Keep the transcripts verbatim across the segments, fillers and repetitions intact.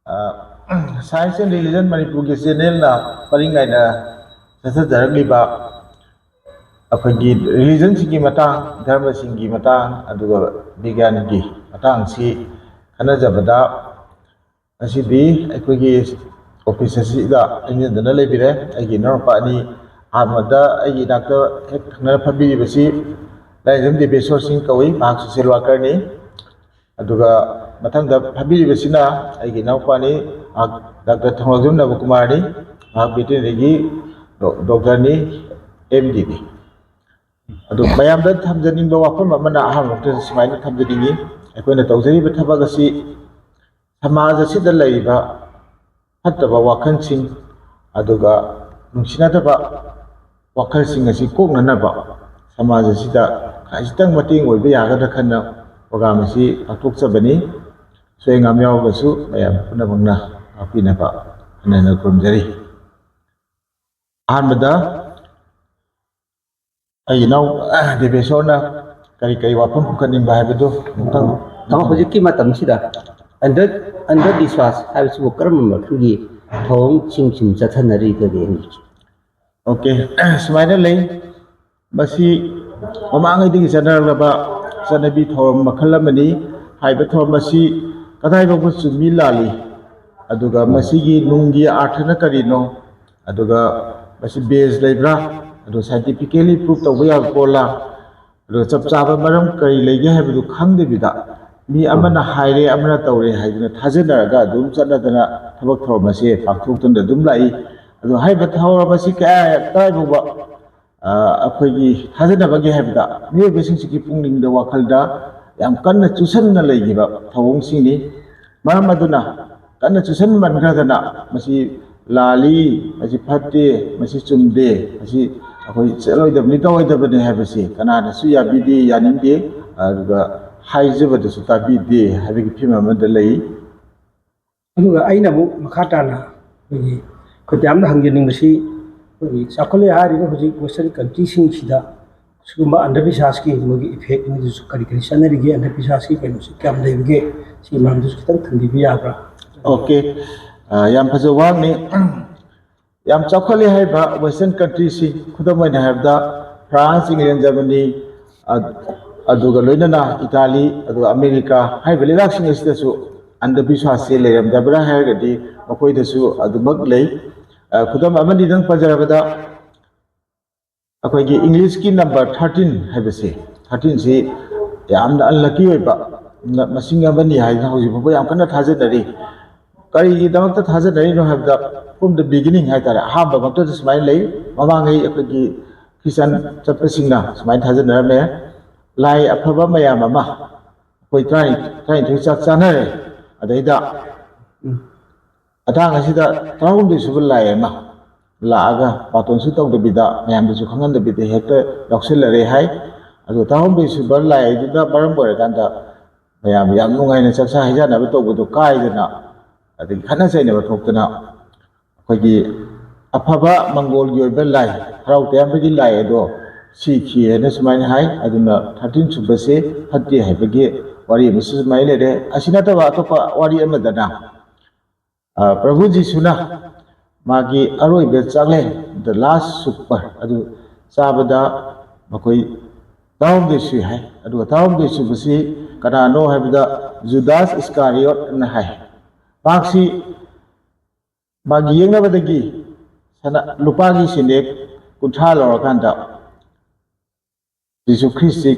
Science and Religion ꯃꯅꯤꯄꯨꯔꯒꯤ ꯆꯦꯅꯦꯜꯅ ꯄꯔꯤꯡ ꯅꯥꯏꯅ ꯆꯠꯊꯖꯔꯛꯂꯤꯕ ꯑꯩꯈꯣꯏꯒꯤ ꯔꯤꯂꯤꯖꯟꯁꯤꯡꯒꯤ ꯃꯇꯥꯡ, ꯙꯔꯃꯁꯤꯡꯒꯤ ꯃꯇꯥꯡ, ꯑꯗꯨꯒ ꯕꯤꯒ꯭ꯌꯥꯟꯒꯤ ꯃꯇꯥꯡꯁꯤ ꯈꯟꯅꯖꯕꯗ, ꯉꯁꯤꯗꯤ ꯑꯩꯈꯣꯏꯒꯤ ꯑꯣꯐꯤꯁ ꯑꯁꯤꯗ ꯂꯦꯡꯖꯟꯗꯨꯅ ꯂꯩꯕꯤꯔꯦ ꯑꯩꯒꯤ ꯏꯅꯥꯎꯅꯨꯄꯥ ꯑꯅꯤ꯫ ꯑꯍꯥꯟꯕꯗ ꯑꯩꯒꯤ ꯏꯅꯥꯛꯇ ꯍꯦꯛ ꯊꯪꯅꯅ ꯐꯝꯕꯤꯔꯤꯕꯁꯤ ꯂꯥꯏꯔꯦꯝꯕꯝ ꯗꯤꯕꯦꯁꯣꯔ ꯁꯤꯡ ꯀꯧꯏ, ꯃꯍꯥꯛ ꯁꯣꯁꯤꯌꯦꯜ ꯋꯥꯔꯀꯔꯅꯤ꯫ ꯑꯗꯨꯒ ꯃꯊꯪꯗ ꯐꯝꯕꯤꯔꯤꯕꯁꯤꯅ ꯑꯩꯒꯤ ꯏꯅꯥꯎꯄꯥꯅꯤ, ꯃꯍꯥꯛ ꯗꯥꯛꯇꯔ ꯊꯣꯡꯂꯥꯛꯆꯝ ꯅꯕꯀꯨꯃꯥꯔꯅꯤ, ꯃꯍꯥꯛ ꯚꯦꯇꯤꯅꯔꯤꯒꯤ ꯗꯣꯛꯇꯔꯅꯤ, ꯑꯦꯝ ꯗꯤꯅꯤ꯫ ꯑꯗꯨ ꯃꯌꯥꯝꯗ ꯊꯝꯖꯅꯤꯡꯕ ꯋꯥꯐꯝ ꯑꯃꯅ ꯑꯍꯥꯟꯕ ꯃꯛꯇꯗ ꯁꯨꯃꯥꯏꯅ ꯊꯝꯖꯅꯤꯡꯏ, ꯑꯩꯈꯣꯏꯅ ꯇꯧꯖꯔꯤꯕ ꯊꯕꯛ ꯑꯁꯤ ꯁꯃꯥꯖ ꯑꯁꯤꯗ ꯂꯩꯔꯤꯕ ꯐꯠꯇꯕ ꯋꯥꯈꯜꯁꯤꯡ, ꯑꯗꯨꯒ ꯅꯨꯡꯁꯤꯅꯗꯕ ꯋꯥꯈꯜꯁꯤꯡ ꯑꯁꯤ ꯀꯣꯛꯅꯅꯕ ꯁꯃꯥꯖ ꯑꯁꯤꯗ ꯈꯖꯤꯛꯇꯪ ꯃꯇꯦꯡ ꯑꯣꯏꯕ ꯌꯥꯒꯗ꯭ꯔꯥ ꯈꯟꯅ ꯄ꯭ꯔꯣꯒ꯭ꯔꯥꯝ ꯑꯁꯤ ꯄꯥꯡꯊꯣꯛꯆꯕꯅꯤ꯫ ꯑꯁꯣꯏ ꯑꯉꯥꯝ ꯌꯥꯎꯔꯒꯁꯨ ꯃꯌꯥꯝ ꯄꯨꯝꯅꯃꯛꯅ ꯉꯥꯛꯄꯤꯅꯕ ꯍꯟꯅ ꯍꯟꯅ ꯈꯨꯔꯨꯝꯖꯔꯤ꯫ ꯑꯍꯥꯟꯕꯗ ꯑꯩꯒꯤ ꯏꯅꯥꯎ ꯗꯦꯕꯦꯁꯣꯔꯅ ꯀꯔꯤ ꯀꯔꯤ ꯋꯥꯐꯝ ꯄꯨꯈꯠꯅꯤꯡꯕ ꯍꯥꯏꯕꯗꯨ ꯑꯃꯨꯛꯇꯪ꯫ ꯇꯥꯃꯣ, ꯍꯧꯖꯤꯛꯀꯤ ꯃꯇꯝꯁꯤꯗ ꯑꯟꯙ ꯑꯟꯙꯕꯤꯁ꯭ꯋꯥꯁ ꯍꯥꯏꯕꯁꯤꯕꯨ ꯀꯔꯝꯕ ꯃꯈꯜꯒꯤ ꯊꯧꯑꯣꯡꯁꯤꯡ ꯁꯨꯝ ꯆꯠꯊꯅꯔꯤꯕꯒꯦ ꯍꯧꯖꯤꯛ? ꯑꯣꯀꯦ, ꯁꯨꯃꯥꯏꯅ ꯂꯩ꯫ ꯃꯁꯤ ꯃꯃꯥꯡꯉꯩꯗꯒꯤ ꯆꯠꯅꯔꯛꯂꯕ ꯆꯠꯅꯕꯤ ꯊꯧꯔꯝ ꯃꯈꯜ ꯑꯃꯅꯤ꯫ ꯍꯥꯏꯔꯤꯕ ꯊꯧꯔꯝ ꯑꯁꯤ ꯀꯗꯥꯏ ꯐꯥꯎꯕ ꯆꯨꯝꯃꯤ ꯂꯥꯜꯂꯤ, ꯑꯗꯨꯒ ꯃꯁꯤꯒꯤ ꯅꯨꯡꯒꯤ ꯑꯥꯔꯊꯅ ꯀꯔꯤꯅꯣ, ꯑꯗꯨꯒ ꯃꯁꯤ ꯕꯦꯖ ꯂꯩꯕ꯭ꯔꯥ, ꯑꯗꯨꯒ ꯁꯥꯏꯟꯇꯤꯐꯤꯀꯦꯂꯤ ꯄ꯭ꯔꯨꯞ ꯇꯧꯕ ꯌꯥꯕ ꯄꯣꯠꯂꯥ, ꯑꯗꯨꯒ ꯆꯞ ꯆꯥꯕ ꯃꯔꯝ ꯀꯔꯤ ꯂꯩꯒꯦ ꯍꯥꯏꯕꯗꯨ ꯈꯪꯗꯕꯤꯗ ꯃꯤ ꯑꯃꯅ ꯍꯥꯏꯔꯦ, ꯑꯃꯅ ꯇꯧꯔꯦ ꯍꯥꯏꯗꯨꯅ ꯊꯥꯖꯅꯔꯒ ꯑꯗꯨꯝ ꯆꯠꯅꯗꯅ ꯊꯕꯛ ꯊꯧꯔꯝ ꯑꯁꯦ ꯄꯥꯡꯊꯣꯛꯇꯨꯅ ꯑꯗꯨꯝ ꯂꯥꯛꯏ꯫ ꯑꯗꯣ ꯍꯥꯏꯔꯤꯕ ꯊꯧꯔꯝ ꯑꯁꯤ ꯀꯌꯥ ꯀꯗꯥꯏ ꯐꯥꯎꯕ ꯑꯩꯈꯣꯏꯒꯤ ꯊꯥꯖꯅꯕꯒꯦ ꯍꯥꯏꯕꯗ ꯃꯤꯑꯣꯏꯕꯁꯤꯡꯁꯤꯒꯤ ꯄꯨꯛꯅꯤꯡꯗ, ꯋꯥꯈꯜꯗ ꯌꯥꯝ ꯀꯟꯅ ꯆꯨꯁꯟꯅ ꯂꯩꯈꯤꯕ ꯊꯧꯑꯣꯡꯁꯤꯡꯅꯤ꯫ ꯃꯔꯝ ꯑꯗꯨꯅ ꯀꯟꯅ ꯆꯨꯁꯟꯃꯟꯈ꯭ꯔꯗꯅ ꯃꯁꯤ ꯂꯥꯜꯂꯤ, ꯃꯁꯤ ꯐꯠꯇꯦ, ꯃꯁꯤ ꯆꯨꯝꯗꯦ, ꯃꯁꯤ ꯑꯩꯈꯣꯏ ꯆꯠꯂꯣꯏꯗꯕꯅꯤ, ꯇꯧꯔꯣꯏꯗꯕꯅꯤ ꯍꯥꯏꯕꯁꯤ ꯀꯅꯥꯅꯁꯨ ꯌꯥꯕꯤꯗꯦ, ꯌꯥꯅꯤꯡꯗꯦ꯫ ꯑꯗꯨꯒ ꯍꯥꯏꯖꯕꯗꯁꯨ ꯇꯥꯕꯤꯗꯦ ꯍꯥꯏꯕꯒꯤ ꯐꯤꯕꯝ ꯑꯃꯗ ꯂꯩ꯫ ꯑꯗꯨꯒ ꯑꯩꯅ ꯑꯃꯨꯛ ꯃꯈꯥ ꯇꯥꯅ ꯑꯩꯈꯣꯏꯒꯤ ꯑꯩꯈꯣꯏ ꯃꯌꯥꯝꯗ ꯍꯪꯖꯅꯤꯡꯕꯁꯤ, ꯑꯩꯈꯣꯏꯒꯤ ꯆꯥꯎꯈꯠꯂꯦ ꯍꯥꯏꯔꯤꯕ ꯍꯧꯖꯤꯛ ꯋꯦꯁꯇꯔꯟ ꯀꯟꯇ꯭ꯔꯤꯁꯤꯡꯁꯤꯗ ꯁꯤꯒꯨꯝꯕ ꯑꯟꯙꯕꯤꯁ꯭ꯋꯥꯁꯀꯤ ꯃꯣꯏꯒꯤ ꯏꯐꯦꯛ, ꯃꯣꯏꯗꯁꯨ ꯀꯔꯤ ꯀꯔꯤ ꯆꯠꯅꯔꯤꯒꯦ, ꯑꯟꯙꯕꯤꯁ꯭ꯋꯥꯁꯀꯤ ꯀꯩꯅꯣꯁꯤ ꯀꯌꯥꯝ ꯂꯩꯕꯒꯦ, ꯁꯤꯒꯤ ꯃꯔꯝꯗꯁꯨ ꯈꯤꯇꯪ ꯊꯝꯕꯤꯕ ꯌꯥꯕ꯭ꯔꯥ? ꯑꯣꯀꯦ꯫ ꯑ, ꯌꯥꯝ ꯐꯖꯕ ꯋꯥꯍꯪꯅꯤ꯫ ꯌꯥꯝ ꯆꯥꯎꯈꯠꯂꯦ ꯍꯥꯏꯔꯤꯕ Western countryꯁꯤꯡ, ꯈꯨꯗꯝ ꯑꯣꯏꯅ ꯍꯥꯏꯔꯕꯗ France, England, Germany, ꯑ-, ꯑꯗꯨꯒ ꯂꯣꯏꯅꯅ ꯏꯇꯥꯂꯤ, ꯑꯗꯨꯒ ꯑꯃꯦꯔꯤꯀꯥ ꯍꯥꯏꯔꯤꯕ ꯂꯩꯕꯥꯛꯁꯤꯡ ꯑꯁꯤꯗꯁꯨ ꯑꯟꯙꯕꯤꯁ꯭ꯋꯥꯁꯁꯤ ꯂꯩꯔꯝꯗꯕ꯭ꯔꯥ ꯍꯥꯏꯔꯒꯗꯤ ꯃꯈꯣꯏꯗꯁꯨ ꯑꯗꯨꯃꯛ ꯂꯩ꯫ ꯑ, ꯈꯨꯗꯝ ꯑꯃꯅꯤꯗꯪ ꯄꯟꯖꯔꯕꯗ, ꯑꯩꯈꯣꯏꯒꯤ Englishꯀꯤ number thirteen ꯍꯥꯏꯕꯁꯦ, thirteenꯁꯤ ꯌꯥꯝꯅ unlucky ꯑꯣꯏꯕ ꯅ-, ꯃꯁꯤꯡ ꯑꯃꯅꯤ ꯍꯥꯏꯗꯅ ꯍꯧꯖꯤꯛ ꯐꯥꯎꯕ ꯌꯥꯝ ꯀꯟꯅ ꯊꯥꯖꯅꯔꯤ꯫ ꯀꯔꯤꯒꯤꯗꯃꯛꯇ ꯊꯥꯖꯅꯔꯤꯅꯣ ꯍꯥꯏꯕꯗ, from the beginning ꯍꯥꯏꯇꯥꯔꯦ, ꯑꯍꯥꯟꯕꯃꯛꯇꯗ ꯁꯨꯃꯥꯏꯅ ꯂꯩ꯫ ꯃꯃꯥꯡꯉꯩ ꯑꯩꯈꯣꯏꯒꯤ Christian ꯆꯠꯄꯁꯤꯡꯅ ꯁꯨꯃꯥꯏꯅ ꯊꯥꯖꯅꯔꯝꯃꯦ, ꯂꯥꯏ ꯑꯐꯕ ꯃꯌꯥꯝ ꯑꯃ ꯑꯩꯈꯣꯏ ꯇꯔꯥꯅꯤꯊꯣꯏ, ꯇꯔꯥꯅꯤꯊꯣꯏ ꯆꯥꯛ ꯆꯥꯅꯔꯦ, ꯑꯗꯩꯗ ꯑꯇꯥꯡ ꯑꯁꯤꯗ ꯇꯔꯥꯍꯨꯝꯗꯣꯏ ꯁꯨꯕ ꯂꯥꯏ ꯑꯃ ꯂꯥꯛꯑꯒ ꯕꯥꯇꯣꯟꯁꯨ ꯇꯧꯗꯕꯤꯗ, ꯃꯌꯥꯝꯗꯁꯨ ꯈꯪꯍꯟꯗꯕꯤꯗ ꯍꯦꯛꯇ ꯌꯥꯎꯁꯜꯂꯔꯦ ꯍꯥꯏ꯫ ꯑꯗꯣ ꯇꯔꯥꯍꯨꯝꯗꯣꯏ ꯁꯨꯕ ꯂꯥꯏꯗꯨꯅ ꯃꯔꯝ ꯑꯣꯏꯔꯀꯥꯟꯗ ꯃꯌꯥꯝ ꯌꯥꯝ ꯅꯨꯡꯉꯥꯏꯅ ꯆꯥꯛꯆꯥ ꯍꯩꯖꯥꯟꯅꯕ ꯇꯧꯕꯗꯣ ꯀꯥꯏꯗꯅ, ꯑꯗꯒꯤ ꯈꯠꯅ ꯆꯩꯅꯕ ꯊꯣꯛꯇꯅ, ꯑꯩꯈꯣꯏꯒꯤ ꯑꯐꯕ ꯃꯪꯒꯣꯜꯒꯤ ꯑꯣꯏꯕ ꯂꯥꯏ, ꯍꯔꯥꯎ ꯇꯌꯥꯝꯕꯒꯤ ꯂꯥꯏ ꯑꯗꯣ ꯁꯤꯈꯤ ꯍꯥꯏꯅ ꯁꯨꯃꯥꯏꯅ ꯍꯥꯏ꯫ ꯑꯗꯨꯅ thirteen ꯁꯨꯕꯁꯦ ꯐꯠꯇꯦ ꯍꯥꯏꯕꯒꯤ ꯋꯥꯔꯤ ꯑꯃꯁꯨ ꯁꯨꯃꯥꯏꯅ ꯂꯩꯔꯦ꯫ ꯑꯁꯤ ꯅꯠꯇꯕ ꯑꯇꯣꯞꯄ ꯋꯥꯔꯤ ꯑꯃꯗꯅ, ꯑ, ꯄ꯭ꯔꯚꯨ ꯖꯤꯁꯨꯅ ꯃꯥꯒꯤ ꯑꯔꯣꯏꯕ ꯆꯥꯛꯂꯦꯟ, the last supper, ꯑꯗꯨ ꯆꯥꯕꯗ ꯃꯈꯣꯏ ꯇꯔꯥꯍꯨꯝꯗꯣꯏ ꯁꯨꯏ ꯍꯥꯏ꯫ ꯑꯗꯨꯒ ꯇꯔꯥꯍꯨꯝꯗꯣꯏ ꯁꯨꯕꯁꯤ ꯀꯅꯥꯅꯣ ꯍꯥꯏꯕꯗ ꯖꯨꯗꯥꯁ ꯏꯁꯀꯥꯔꯤꯌꯣꯠ ꯑꯅ ꯍꯥꯏ꯫ ꯃꯍꯥꯛꯁꯤ ꯃꯥꯒꯤ ꯌꯦꯛꯅꯕꯗꯒꯤ ꯁꯅꯥ, ꯂꯨꯄꯥꯒꯤ ꯁꯤꯟꯅꯦꯛ ꯀꯨꯟꯊ꯭ꯔꯥ ꯂꯧꯔꯀꯥꯟꯗ ꯖꯤꯁꯨ ꯈ꯭ꯔꯤꯁꯁꯤ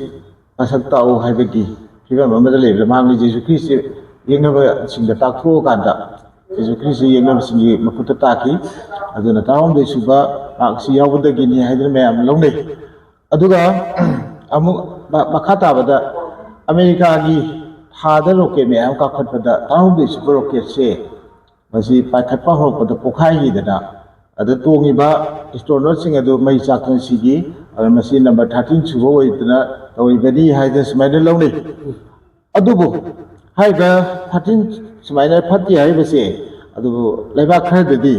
ꯃꯁꯛ ꯇꯥꯛꯎ ꯍꯥꯏꯕꯒꯤ ꯐꯤꯕꯝ ꯑꯃꯗ ꯂꯩꯕꯗ, ꯃꯍꯥꯛꯅ ꯖꯤꯁꯨ ꯈ꯭ꯔꯤꯁꯁꯤ ꯌꯦꯛꯅꯕꯁꯤꯡꯗ ꯇꯥꯛꯊꯣꯛꯑꯀꯥꯟꯗ ꯖꯤꯁꯨ ꯈ꯭ꯔꯤꯁꯁꯤ ꯌꯦꯛꯅꯕꯁꯤꯡꯒꯤ ꯃꯈꯨꯠꯇ ꯇꯥꯛꯈꯤ꯫ ꯑꯗꯨꯅ ꯇꯔꯥꯍꯨꯝꯗꯣꯏ ꯁꯨꯕ ꯃꯍꯥꯛꯁꯤ ꯌꯥꯎꯕꯗꯒꯤꯅꯤ ꯍꯥꯏꯗꯅ ꯃꯌꯥꯝ ꯂꯧꯅꯩ꯫ ꯑꯗꯨꯒ ꯑꯃꯨꯛ ꯃ-, ꯃꯈꯥ ꯇꯥꯕꯗ ꯑꯃꯦꯔꯤꯀꯥꯒꯤ ꯊꯥꯗ ꯔꯣꯀꯦꯠ ꯃꯌꯥꯝ ꯀꯥꯞꯈꯠꯄꯗ ꯇꯔꯥꯍꯨꯝꯗꯣꯏ ꯁꯨꯕ ꯔꯣꯀꯦꯠꯁꯦ ꯃꯁꯤ ꯄꯥꯏꯈꯠꯄ ꯍꯧꯔꯛꯄꯗ ꯄꯣꯈꯥꯏꯈꯤꯗꯅ, ꯑꯗ ꯇꯣꯡꯉꯤꯕ astronautꯁꯤꯡ ꯑꯗꯨ ꯃꯩ ꯆꯥꯛꯇꯨꯅ ꯁꯤꯈꯤ꯫ ꯑꯗꯨꯅ ꯃꯁꯤ number thirteen ꯁꯨꯕ ꯑꯣꯏꯗꯅ ꯇꯧꯔꯤꯕꯅꯤ ꯍꯥꯏꯗꯅ ꯁꯨꯃꯥꯏꯅ ꯂꯧꯅꯩ꯫ ꯑꯗꯨꯕꯨ ꯍꯥꯏꯔꯤꯕ thirteen ꯁꯨꯃꯥꯏꯅ ꯐꯠꯇꯦ ꯍꯥꯏꯔꯤꯕꯁꯦ, ꯑꯗꯨꯕꯨ ꯂꯩꯕꯥꯛ ꯈꯔꯗꯗꯤ,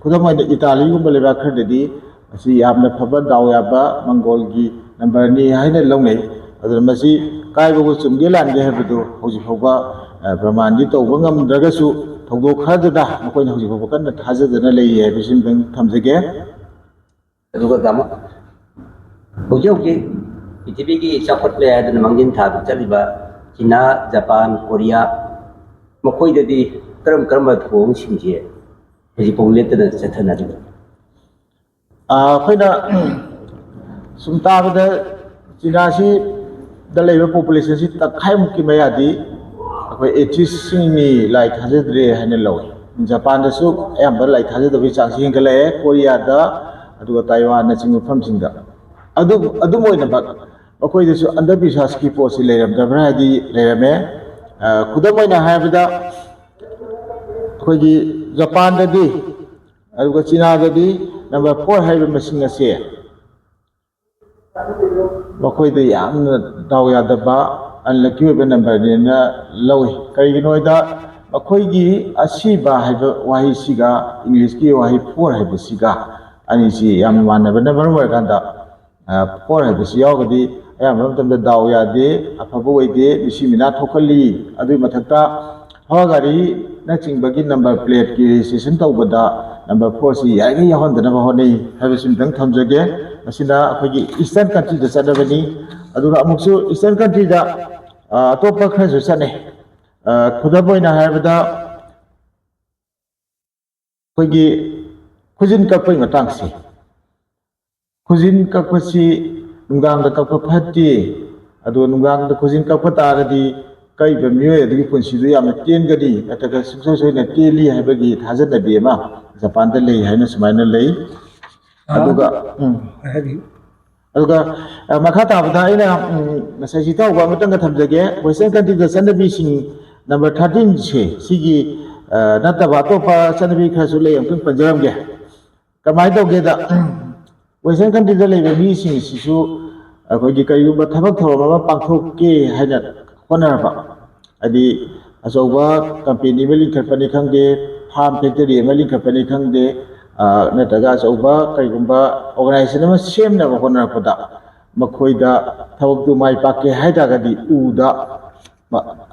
ꯈꯨꯗꯝ ꯑꯣꯏꯅ ꯏꯇꯥꯂꯤꯒꯨꯝꯕ ꯂꯩꯕꯥꯛ ꯈꯔꯗꯗꯤ ꯃꯁꯤ ꯌꯥꯝꯅ ꯐꯕ, ꯗꯥꯎ ꯌꯥꯕ ꯃꯪꯒꯣꯜꯒꯤ numberꯅꯤ ꯍꯥꯏꯅ ꯂꯧꯅꯩ꯫ ꯑꯗꯨꯅ ꯃꯁꯤ ꯀꯥꯏꯕꯕꯨ ꯆꯨꯝꯒꯦ ꯂꯥꯟꯒꯦ ꯍꯥꯏꯕꯗꯨ ꯍꯧꯖꯤꯛ ꯐꯥꯎꯕ, ꯑ, ꯄ꯭ꯔꯃꯥꯟꯗꯤ ꯇꯧꯕ ꯉꯝꯗ꯭ꯔꯒꯁꯨ, ꯊꯧꯗꯣꯛ ꯈꯔꯗꯨꯗ ꯃꯈꯣꯏꯅ ꯍꯧꯖꯤꯛ ꯐꯥꯎꯕ ꯀꯟꯅ ꯊꯥꯖꯗꯅ ꯂꯩꯔꯤ ꯍꯥꯏꯕꯁꯤꯃꯇꯪ ꯊꯝꯖꯒꯦ꯫ ꯑꯗꯨꯒ ꯇꯥꯃꯣ, ꯍꯧꯖꯤꯛ ꯍꯧꯖꯤꯛ ꯄ꯭ꯔꯤꯊꯤꯕꯤꯒꯤ ꯆꯥꯎꯈꯠꯂꯦ ꯍꯥꯏꯗꯅ ꯃꯥꯡꯖꯤꯟ ꯊꯥꯗꯨꯅ ꯆꯠꯂꯤꯕ ꯆꯤꯅꯥ, ꯖꯄꯥꯟ, ꯀꯣꯔꯤꯌꯥ, ꯃꯈꯣꯏꯗꯗꯤ ꯀꯔꯝ ꯀꯔꯝꯕ ꯊꯧꯑꯣꯡꯁꯤꯡꯁꯦ ꯍꯧꯖꯤꯛꯐꯥꯎ ꯂꯦꯞꯇꯅ ꯆꯠꯊꯅꯔꯤꯕ? ꯑꯩꯈꯣꯏꯅ ꯁꯨꯝ ꯇꯥꯕꯗ ꯆꯤꯅꯥꯁꯤꯗ ꯂꯩꯕ ꯄꯣꯄꯨꯂꯦꯁꯟꯁꯤ ꯇꯪꯈꯥꯏꯃꯨꯛꯀꯤ ꯃꯌꯥꯗꯤ ꯑꯩꯈꯣꯏ ꯑꯦꯊꯤꯁꯁꯤꯡꯅꯤ, ꯂꯥꯏ ꯊꯥꯖꯗ꯭ꯔꯦ ꯍꯥꯏꯅ ꯂꯧꯏ꯫ ꯖꯄꯥꯟꯗꯁꯨ ꯑꯌꯥꯝꯕ ꯂꯥꯏ ꯊꯥꯖꯗꯕꯒꯤ ꯆꯥꯡꯁꯤ ꯍꯦꯟꯒꯠꯂꯛꯑꯦ, ꯀꯣꯔꯤꯌꯥꯗ, ꯑꯗꯨꯒ ꯇꯥꯏꯋꯥꯟꯅꯆꯤꯡꯕ ꯃꯐꯝꯁꯤꯡꯗ꯫ ꯑꯗꯨ ꯑꯗꯨꯝ ꯑꯣꯏꯅꯃꯛ ꯃꯈꯣꯏꯗꯁꯨ ꯑꯟꯗꯕꯤꯁ꯭ꯋꯥꯁꯀꯤ ꯄꯣꯠꯁꯤ ꯂꯩꯔꯝꯗꯕ꯭ꯔꯥ ꯍꯥꯏꯗꯤ ꯂꯩꯔꯝꯃꯦ꯫ ꯈꯨꯗꯝ ꯑꯣꯏꯅ ꯍꯥꯏꯔꯕꯗ, ꯑꯩꯈꯣꯏꯒꯤ ꯖꯄꯥꯟꯗꯗꯤ ꯑꯗꯨꯒ ꯆꯤꯅꯥꯗꯗꯤ ꯅꯝꯕꯔ ꯐꯣꯔ ꯍꯥꯏꯔꯤꯕ ꯃꯁꯤꯡ ꯑꯁꯦ ꯃꯈꯣꯏꯗ ꯌꯥꯝꯅ ꯗꯥꯎ ꯌꯥꯗꯕ, ꯑꯟꯂꯛꯀꯤ ꯑꯣꯏꯕ ꯅꯝꯕꯔꯅꯦꯅ ꯂꯧꯏ꯫ ꯀꯔꯤꯒꯤꯅꯣ ꯍꯥꯏꯗ, ꯃꯈꯣꯏꯒꯤ ꯑꯁꯤꯕ ꯍꯥꯏꯕ ꯋꯥꯍꯩꯁꯤꯒ ꯏꯪꯂꯤꯁꯀꯤ ꯋꯥꯍꯩ ꯐꯣꯔ ꯍꯥꯏꯕꯁꯤꯒ ꯑꯅꯤꯁꯤ ꯌꯥꯝꯅ ꯃꯥꯟꯅꯕꯅ ꯃꯔꯝ ꯑꯣꯏꯔꯀꯥꯟꯗ, ꯐꯣꯔ ꯍꯥꯏꯕꯁꯤ ꯌꯥꯎꯔꯒꯗꯤ ꯑꯌꯥꯝꯕ ꯃꯇꯝꯗ ꯗꯥꯎ ꯌꯥꯗꯦ, ꯑꯐꯕ ꯑꯣꯏꯗꯦ, ꯃꯤꯁꯤ ꯃꯤꯅꯥ ꯊꯣꯛꯍꯜꯂꯤ꯫ ꯑꯗꯨꯒꯤ ꯃꯊꯛꯇ ꯍꯋꯥ ꯒꯥꯔꯤꯅꯆꯤꯡꯕꯒꯤ ꯅꯝꯕꯔ ꯄ꯭ꯂꯦꯠꯀꯤ ꯔꯦꯖꯤꯁꯇ꯭ꯔꯦꯁꯟ ꯇꯧꯕꯗ ꯅꯝꯕꯔ ꯐꯣꯔꯁꯤ ꯌꯥꯔꯤꯈꯩ ꯌꯥꯎꯍꯟꯗꯅꯕ ꯍꯣꯠꯅꯩ ꯍꯥꯏꯕꯁꯤꯃꯇꯪ ꯊꯝꯖꯒꯦ꯫ ꯃꯁꯤꯅ ꯑꯩꯈꯣꯏꯒꯤ ꯏꯁꯇꯔꯟ ꯀꯟꯇ꯭ꯔꯤꯗ ꯆꯠꯅꯕꯅꯤ꯫ ꯑꯗꯨꯒ ꯑꯃꯨꯛꯁꯨ ꯏꯁꯇꯔꯟ ꯀꯟꯇ꯭ꯔꯤꯗ ꯑꯇꯣꯞꯄ ꯈꯔꯁꯨ ꯆꯠꯅꯩ꯫ ꯈꯨꯗꯝ ꯑꯣꯏꯅ ꯍꯥꯏꯔꯕꯗ, ꯑꯩꯈꯣꯏꯒꯤ ꯈꯨꯖꯤꯟ ꯀꯛꯄꯒꯤ ꯃꯇꯥꯡꯁꯤ, ꯈꯨꯖꯤꯟ ꯀꯛꯄꯁꯤ ꯅꯨꯡꯗꯥꯡꯗ ꯀꯛꯄ ꯐꯠꯇꯦ꯫ ꯑꯗꯨꯒ ꯅꯨꯡꯗꯥꯡꯗ ꯈꯨꯖꯤꯟ ꯀꯛꯄ ꯇꯥꯔꯒꯗꯤ ꯀꯛꯏꯕ ꯃꯤꯑꯣꯏ ꯑꯗꯨꯒꯤ ꯄꯨꯟꯁꯤꯗꯨ ꯌꯥꯝꯅ ꯇꯦꯟꯒꯅꯤ, ꯅꯠꯇ꯭ꯔꯒ ꯁꯨꯡꯁꯣꯏ ꯁꯣꯏꯗꯅ ꯇꯦꯜꯂꯤ ꯍꯥꯏꯕꯒꯤ ꯊꯥꯖꯅꯕꯤ ꯑꯃ ꯖꯄꯥꯟꯗ ꯂꯩ ꯍꯥꯏꯅ ꯁꯨꯃꯥꯏꯅ ꯂꯩ꯫ ꯑꯗꯨꯒ ꯎꯝ, ꯑꯗꯨꯒ ꯃꯈꯥ ꯇꯥꯕꯗ ꯑꯩꯅ ꯉꯁꯥꯏ ꯏꯇꯥꯎꯕ ꯑꯃꯇꯪꯒ ꯊꯝꯖꯒꯦ꯫ ꯋꯦꯁꯇꯔꯟ ꯀꯟꯇ꯭ꯔꯤꯗ ꯆꯠꯅꯕꯤꯁꯤꯡ ꯅꯝꯕꯔ ꯊꯥꯔꯇꯤꯟꯁꯦ, ꯁꯤꯒꯤ ꯅꯠꯇꯕ ꯑꯇꯣꯞꯄ ꯆꯠꯅꯕꯤ ꯈꯔꯁꯨ ꯂꯩ, ꯑꯃꯨꯛꯇꯪ ꯄꯟꯖꯔꯝꯒꯦ꯫ ꯀꯃꯥꯏꯅ ꯇꯧꯒꯦꯗ, ꯋꯦꯁꯇꯔꯟ ꯀꯟꯇ꯭ꯔꯤꯗ ꯂꯩꯕ ꯃꯤꯁꯤꯡꯁꯤꯁꯨ ꯑꯩꯈꯣꯏꯒꯤ ꯀꯔꯤꯒꯨꯝꯕ ꯊꯕꯛ ꯊꯧꯔꯝ ꯑꯃ ꯄꯥꯡꯊꯣꯛꯀꯦ ꯍꯥꯏꯅ ꯍꯣꯠꯅꯔꯛꯄ, ꯍꯥꯏꯗꯤ ꯑꯆꯧꯕ ꯀꯝꯄꯦꯅꯤ ꯑꯃ ꯂꯤꯡꯈꯠꯄꯅꯤ ꯈꯪꯗꯦ, ꯐꯥꯔꯝ ꯐꯦꯛꯇꯔꯤ ꯑꯃ ꯂꯤꯡꯈꯠꯄꯅꯤ ꯈꯪꯗꯦ, ꯅꯠꯇ꯭ꯔꯒ ꯑꯆꯧꯕ ꯀꯔꯤꯒꯨꯝꯕ ꯑꯣꯔꯒꯅꯥꯏꯖꯦꯁꯟ ꯑꯃ ꯁꯦꯝꯅꯕ ꯍꯣꯠꯅꯔꯛꯄꯗ ꯃꯈꯣꯏꯗ ꯊꯕꯛꯇꯨ ꯃꯥꯏ ꯄꯥꯛꯀꯦ ꯍꯥꯏ ꯇꯥꯔꯒꯗꯤ ꯎꯗ,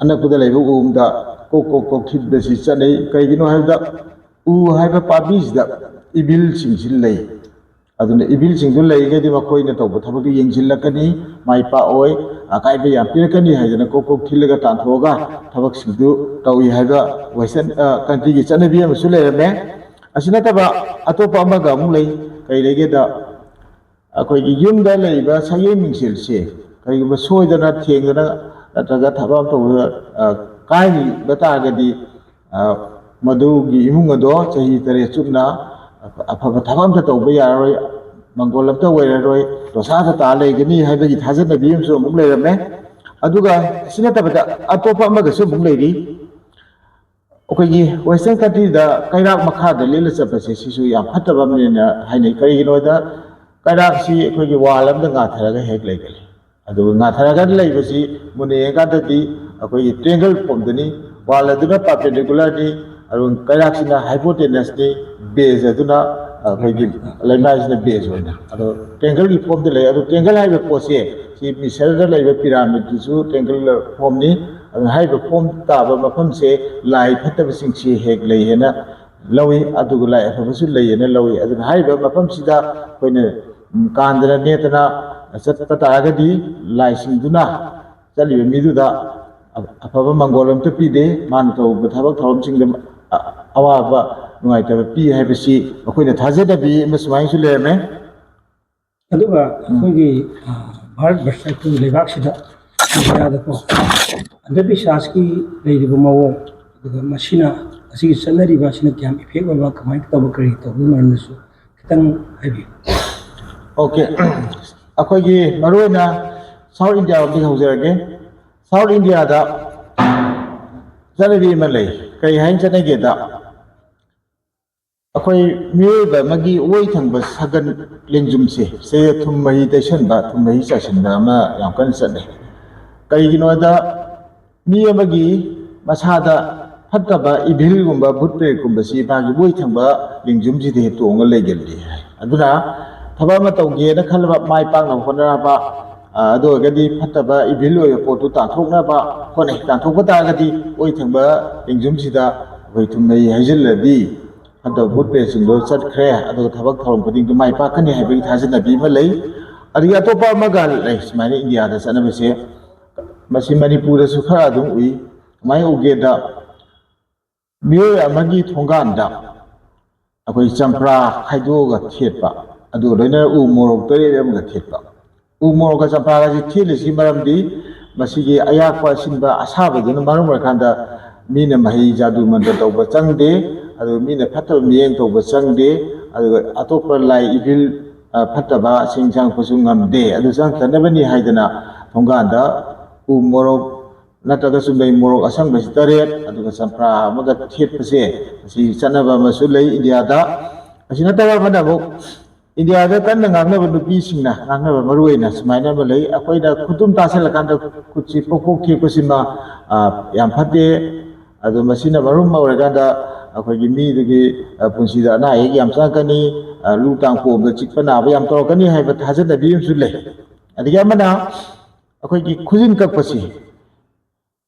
ꯑꯅꯛꯄꯗ ꯂꯩꯕ ꯎ ꯑꯃꯗ ꯀꯣꯛ ꯀꯣꯛ ꯀꯣꯛ ꯊꯤꯟꯕꯁꯤ ꯆꯠꯅꯩ꯫ ꯀꯩꯒꯤꯅꯣ ꯍꯥꯏꯕꯗ ꯎ ꯍꯥꯏꯕ ꯄꯥꯝꯕꯤꯁꯤꯗ ꯏꯚꯤꯜꯁꯤꯡꯁꯤ ꯂꯩ꯫ ꯑꯗꯨꯅ ꯏꯚꯤꯜꯁꯤꯡꯗꯨ ꯂꯩꯔꯒꯗꯤ ꯃꯈꯣꯏꯅ ꯇꯧꯕ ꯊꯕꯛꯇꯨ ꯌꯦꯡꯁꯤꯜꯂꯛꯀꯅꯤ, ꯃꯥꯏ ꯄꯥꯛꯑꯣꯏ, ꯑꯀꯥꯏꯕ ꯌꯥꯝ ꯄꯤꯔꯛꯀꯅꯤ ꯍꯥꯏꯗꯅ ꯀꯣꯛ ꯀꯣꯛ ꯊꯤꯜꯂꯒ ꯇꯥꯟꯊꯣꯛꯑꯒ ꯊꯕꯛꯁꯤꯡꯗꯨ ꯇꯧꯏ ꯍꯥꯏꯕ ꯋꯦꯁꯇꯔꯟ ꯀꯟꯇ꯭ꯔꯤꯒꯤ ꯆꯠꯅꯕꯤ ꯑꯃꯁꯨ ꯂꯩꯔꯝꯃꯦ꯫ ꯑꯁꯤ ꯅꯠꯇꯕ ꯑꯇꯣꯞꯄ ꯑꯃꯒ ꯑꯃꯨꯛ ꯂꯩ꯫ ꯀꯔꯤ ꯂꯩꯒꯦꯗ, ꯑꯩꯈꯣꯏꯒꯤ ꯌꯨꯝꯗ ꯂꯩꯔꯤꯕ ꯁꯛꯌꯦꯡ ꯃꯤꯡꯁꯦꯜꯁꯦ ꯀꯔꯤꯒꯨꯝꯕ ꯁꯣꯏꯗꯅ ꯊꯦꯡꯗꯅ ꯅꯠꯇ꯭ꯔꯒ ꯊꯕꯛ ꯑꯃ ꯇꯧꯕꯗ, ꯑ, ꯀꯥꯏꯕ ꯇꯥꯔꯒꯗꯤ, ꯑ, ꯃꯗꯨꯒꯤ ꯏꯃꯨꯡ ꯑꯗꯣ ꯆꯍꯤ ꯇꯔꯦꯠ ꯆꯨꯞꯅ ꯑꯐꯕ ꯊꯕꯛ ꯑꯝꯇ ꯇꯧꯕ ꯌꯥꯔꯔꯣꯏ, ꯃꯪꯒꯣꯜ ꯑꯝꯇ ꯑꯣꯏꯔꯔꯣꯏ, ꯗꯣꯁꯥꯗ ꯇꯥ ꯂꯩꯒꯅꯤ ꯍꯥꯏꯕꯒꯤ ꯊꯥꯖꯅꯕꯤ ꯑꯃꯁꯨ ꯑꯃꯨꯛ ꯂꯩꯔꯝꯃꯦ꯫ ꯑꯗꯨꯒ ꯑꯁꯤ ꯅꯠꯇꯕꯗ ꯑꯇꯣꯞꯄ ꯑꯃꯒꯁꯨ ꯑꯃꯨꯛ ꯂꯩꯔꯤ꯫ ꯑꯩꯈꯣꯏꯒꯤ ꯋꯦꯁꯇꯔꯟ ꯀꯟꯇ꯭ꯔꯤꯗ ꯀꯩꯔꯥꯛ ꯃꯈꯥꯗ ꯂꯦꯜꯂ ꯆꯠꯄꯁꯦ ꯁꯤꯁꯨ ꯌꯥꯝ ꯐꯠꯇꯕ ꯑꯃꯅꯦꯅ ꯍꯥꯏꯅꯩ꯫ ꯀꯔꯤꯒꯤꯅꯣꯗ ꯀꯩꯔꯥꯛꯁꯤ ꯑꯩꯈꯣꯏꯒꯤ ꯋꯥꯜ ꯑꯃꯗ ꯉꯥꯊꯔꯒ ꯍꯦꯛ ꯂꯩꯒꯜꯂꯤ꯫ ꯑꯗꯨꯒ ꯉꯥꯊꯔꯒ ꯂꯩꯕꯁꯤ ꯃꯨꯟꯅ ꯌꯦꯡꯀꯥꯟꯗꯗꯤ ꯑꯩꯈꯣꯏꯒꯤ ꯇ꯭ꯔꯦꯡꯒꯜ ꯐꯣꯝꯗꯨꯅꯤ꯫ ꯋꯥꯜ ꯑꯗꯨꯅ ꯄꯥꯔꯄꯦꯟꯗꯤꯀꯨꯂꯔꯅꯤ, ꯑꯗꯨꯒ ꯀꯩꯔꯥꯛꯁꯤꯅ ꯍꯥꯏꯄꯣꯇꯦꯅꯁꯅꯤ, ꯕꯦꯖ ꯑꯗꯨꯅ ꯑꯩꯈꯣꯏꯒꯤ ꯂꯩꯃꯥꯏꯁꯤꯅ ꯕꯦꯖ ꯑꯣꯏꯅ꯫ ꯑꯗꯣ ꯇ꯭ꯔꯦꯡꯒꯜꯒꯤ ꯐꯣꯝꯗ ꯂꯩ꯫ ꯑꯗꯣ ꯇ꯭ꯔꯦꯡꯒꯜ ꯍꯥꯏꯔꯤꯕ ꯄꯣꯠꯁꯦ ꯁꯤ ꯃꯤꯁꯔꯗ ꯂꯩꯕ ꯄꯤꯔꯥꯃꯤꯗꯇꯨꯁꯨ ꯇ꯭ꯔꯦꯡꯒꯜ ꯐꯣꯝꯅꯤ꯫ ꯑꯗꯨꯅ ꯍꯥꯏꯔꯤꯕ ꯐꯣꯝ ꯇꯥꯕ ꯃꯐꯝꯁꯦ ꯂꯥꯏ ꯐꯠꯇꯕꯁꯤꯡꯁꯤ ꯍꯦꯛ ꯂꯩ ꯍꯥꯏꯅ ꯂꯧꯏ, ꯑꯗꯨꯒ ꯂꯥꯏ ꯑꯐꯕꯁꯨ ꯂꯩ ꯍꯥꯏꯅ ꯂꯧꯏ꯫ ꯑꯗꯨꯅ ꯍꯥꯏꯔꯤꯕ ꯃꯐꯝꯁꯤꯗ ꯑꯩꯈꯣꯏꯅ, ꯎꯝ, ꯀꯥꯟꯗꯅ ꯅꯦꯠꯇꯅ ꯆꯠꯄ ꯇꯥꯔꯒꯗꯤ ꯂꯥꯏꯁꯤꯡꯗꯨꯅ ꯆꯠꯂꯤꯕ ꯃꯤꯗꯨꯗ ꯑꯐꯕ ꯃꯪꯒꯣꯜ ꯑꯝꯇ ꯄꯤꯗꯦ, ꯃꯥꯅ ꯇꯧꯕ ꯊꯕꯛ ꯊꯧꯔꯝꯁꯤꯡꯗ ꯑ-, ꯑꯋꯥꯕ ꯅꯨꯡꯉꯥꯏꯇꯕ ꯄꯤ ꯍꯥꯏꯕꯁꯤ ꯃꯈꯣꯏꯅ ꯊꯥꯖꯅꯕꯤ ꯑꯃ ꯁꯨꯃꯥꯏꯅꯁꯨ ꯂꯩꯔꯝꯃꯦ꯫ ꯑꯗꯨꯒ ꯑꯩꯈꯣꯏꯒꯤ, ꯑ, ꯚꯥꯔꯠ ꯕꯔꯁ ꯑꯩꯈꯣꯏꯒꯤ ꯂꯩꯕꯥꯛꯁꯤꯗ, ꯏꯟꯗꯤꯌꯥꯗꯀꯣ, ꯑꯟꯙꯕꯤꯁ꯭ꯋꯥꯁꯀꯤ ꯂꯩꯔꯤꯕ ꯃꯑꯣꯡ, ꯑꯗꯨꯒ ꯃꯁꯤꯅ, ꯑꯁꯤꯒꯤ ꯆꯠꯅꯔꯤꯕ ꯑꯁꯤꯅ ꯀꯌꯥꯝ ꯏꯐꯦꯛ ꯑꯣꯏꯕ, ꯀꯃꯥꯏꯅ ꯇꯧꯕ, ꯀꯔꯤ ꯇꯧꯕꯒꯤ ꯃꯔꯝꯗꯁꯨ ꯈꯤꯇꯪ ꯍꯥꯏꯕꯤꯌꯨ꯫ ꯑꯣꯀꯦ꯫ ꯑꯩꯈꯣꯏꯒꯤ ꯃꯔꯨꯑꯣꯏꯅ ꯁꯥꯎꯠ ꯏꯟꯗꯤꯌꯥꯔꯣꯝꯗꯒꯤ ꯍꯧꯖꯔꯒꯦ꯫ ꯁꯥꯎꯠ ꯏꯟꯗꯤꯌꯥꯗ ꯆꯠꯅꯕꯤ ꯑꯃ ꯂꯩ꯫ ꯀꯔꯤ ꯍꯥꯏꯅ ꯆꯠꯅꯒꯦꯗ, ꯑꯩꯈꯣꯏ ꯃꯤꯑꯣꯏꯕ ꯑꯃꯒꯤ ꯑꯣꯏ ꯊꯪꯕ ꯁꯒꯟ ꯂꯦꯡꯖꯨꯝꯁꯦ, ꯁꯤꯗ ꯊꯨꯝ ꯃꯍꯤ ꯇꯩꯁꯟꯕ, ꯊꯨꯝ ꯃꯍꯤ ꯆꯥꯏꯁꯤꯟꯕ ꯑꯃ ꯌꯥꯝ ꯀꯟꯅ ꯆꯠꯅꯩ꯫ ꯀꯩꯒꯤꯅꯣꯗ, ꯃꯤ ꯑꯃꯒꯤ ꯃꯁꯥꯗ ꯐꯠꯇꯕ ꯏꯚꯤꯜꯒꯨꯝꯕ, ꯚꯨꯠ ꯄ꯭ꯔꯦꯠꯀꯨꯝꯕꯁꯤ ꯃꯥꯒꯤ ꯑꯣꯏ ꯊꯪꯕ ꯂꯦꯡꯖꯨꯝꯁꯤꯗ ꯍꯦꯛ ꯇꯣꯡꯉ ꯂꯩꯒꯜꯂꯤ ꯍꯥꯏ꯫ ꯑꯗꯨꯅ ꯊꯕꯛ ꯑꯃ ꯇꯧꯒꯦꯅ ꯈꯜꯂꯕ, ꯃꯥꯏ ꯄꯥꯛꯅꯕ ꯍꯣꯠꯅꯔꯕ, ꯑꯗꯨ ꯑꯣꯏꯔꯒꯗꯤ ꯐꯠꯇꯕ ꯏꯚꯤꯜ ꯑꯣꯏꯕ ꯄꯣꯠꯇꯨ ꯇꯥꯟꯊꯣꯛꯅꯕ ꯍꯣꯠꯅꯩ꯫ ꯇꯥꯟꯊꯣꯛꯄ ꯇꯥꯔꯒꯗꯤ ꯑꯣꯏ ꯊꯪꯕ ꯂꯦꯡꯖꯨꯝꯁꯤꯗ ꯑꯩꯈꯣꯏ ꯊꯨꯝꯅꯩ ꯍꯩꯖꯤꯜꯂꯗꯤ ꯐꯠꯇꯕ ꯕꯨꯠ ꯄ꯭ꯔꯦꯠꯁꯤꯡꯗꯣ ꯆꯠꯈ꯭ꯔꯦ, ꯑꯗꯨꯒ ꯊꯕꯛ ꯊꯧꯔꯝ ꯈꯨꯗꯤꯡꯗꯣ ꯃꯥꯏ ꯄꯥꯛꯀꯅꯤ ꯍꯥꯏꯕꯒꯤ ꯊꯥꯖꯅꯕꯤ ꯑꯃ ꯂꯩ꯫ ꯑꯗꯒꯤ ꯑꯇꯣꯞꯄ ꯑꯃꯒ ꯂꯩ ꯁꯨꯃꯥꯏꯅ ꯏꯟꯗꯤꯌꯥꯗ ꯆꯠꯅꯕꯁꯦ, ꯃꯁꯤ ꯃꯅꯤꯄꯨꯔꯗꯁꯨ ꯈꯔ ꯑꯗꯨꯝ ꯎꯏ꯫ ꯀꯃꯥꯏꯅ ꯎꯒꯦꯗ, ꯃꯤꯑꯣꯏ ꯑꯃꯒꯤ ꯊꯣꯡꯒꯥꯟꯗ ꯑꯩꯈꯣꯏ ꯆꯝꯄ꯭ꯔꯥ ꯈꯥꯏꯗꯣꯛꯑꯒ ꯊꯦꯠꯄ, ꯑꯗꯨꯒ ꯂꯣꯏꯅꯅ ꯎ ꯃꯣꯔꯣꯛ ꯇꯔꯦꯠ ꯑꯃꯒ ꯊꯦꯠꯄ꯫ ꯎ ꯃꯣꯔꯣꯛꯀ ꯆꯝꯄ꯭ꯔꯥꯒꯁꯤ ꯊꯦꯠꯂꯤꯁꯤ ꯃꯔꯝꯗꯤ ꯃꯁꯤꯒꯤ ꯑꯌꯥꯛꯄ ꯑꯁꯤꯟꯕ ꯑꯁꯥꯕꯗꯨꯅ ꯃꯔꯝ ꯑꯣꯏꯔꯀꯥꯟꯗ ꯃꯤꯅ ꯃꯍꯩ ꯖꯥꯗꯨ ꯃꯟꯇ꯭ꯔ ꯇꯧꯕ ꯆꯪꯗꯦ, ꯑꯗꯨꯒ ꯃꯤꯅ ꯐꯠꯇꯕ ꯃꯤꯠꯌꯦꯡ ꯇꯧꯕ ꯆꯪꯗꯦ, ꯑꯗꯨꯒ ꯑꯇꯣꯞꯄ ꯂꯥꯏ ꯏꯚꯤꯜ, ꯑ, ꯐꯠꯇꯕꯁꯤꯡ ꯆꯪꯉꯛꯄꯁꯨ ꯉꯝꯗꯦ꯫ ꯑꯗꯨ ꯆꯪꯉꯛꯇꯅꯕꯅꯤ ꯍꯥꯏꯗꯅ ꯊꯣꯡꯒꯥꯟꯗ ꯎ ꯃꯣꯔꯣꯛ ꯅꯠꯇ꯭ꯔꯒ ꯆꯨꯝꯅꯩ ꯃꯣꯔꯣꯛ ꯑꯁꯪꯕꯁꯤ ꯇꯔꯦꯠ, ꯑꯗꯨꯒ ꯆꯝꯄ꯭ꯔꯥ ꯑꯃꯒ ꯊꯦꯠꯄꯁꯦ, ꯑꯁꯤ ꯆꯠꯅꯕ ꯑꯃꯁꯨ ꯂꯩ ꯏꯟꯗꯤꯌꯥꯗ꯫ ꯑꯁꯤ ꯅꯠꯇꯕ ꯑꯃꯅ ꯑꯃꯨꯛ ꯏꯟꯗꯤꯌꯥꯗ ꯀꯟꯅ ꯉꯥꯡꯅꯕ, ꯅꯨꯄꯤꯁꯤꯡꯅ ꯉꯥꯡꯅꯕ ꯃꯔꯨꯑꯣꯏꯅ ꯁꯨꯃꯥꯏꯅ ꯑꯃ ꯂꯩ, ꯑꯩꯈꯣꯏꯅ ꯈꯨꯇꯨꯝ ꯇꯥꯁꯜꯂꯀꯥꯟꯗ ꯈꯨꯠꯁꯤ ꯄꯣꯛ ꯄꯣꯛ ꯊꯦꯛꯄꯁꯤꯃ, ꯑ, ꯌꯥꯝ ꯐꯠꯇꯦ꯫ ꯑꯗꯣ ꯃꯁꯤꯅ ꯃꯔꯝ ꯑꯣꯏꯔꯀꯥꯟꯗ ꯑꯩꯈꯣꯏꯒꯤ ꯃꯤꯗꯨꯒꯤ, ꯑ, ꯄꯨꯟꯁꯤꯗ ꯑꯅꯥ ꯑꯌꯦꯛ ꯌꯥꯝ ꯆꯪꯉꯛꯀꯅꯤ, ꯑ, ꯂꯨ ꯇꯥꯡ ꯄꯣꯝꯗ ꯆꯤꯛꯄ ꯅꯥꯕ ꯌꯥꯝ ꯇꯧꯔꯛꯀꯅꯤ ꯍꯥꯏꯕ ꯊꯥꯖꯅꯕꯤ ꯑꯃꯁꯨ ꯂꯩ꯫ ꯑꯗꯒꯤ ꯑꯃꯅ ꯑꯩꯈꯣꯏꯒꯤ ꯈꯨꯖꯤꯟ ꯀꯛꯄꯁꯤ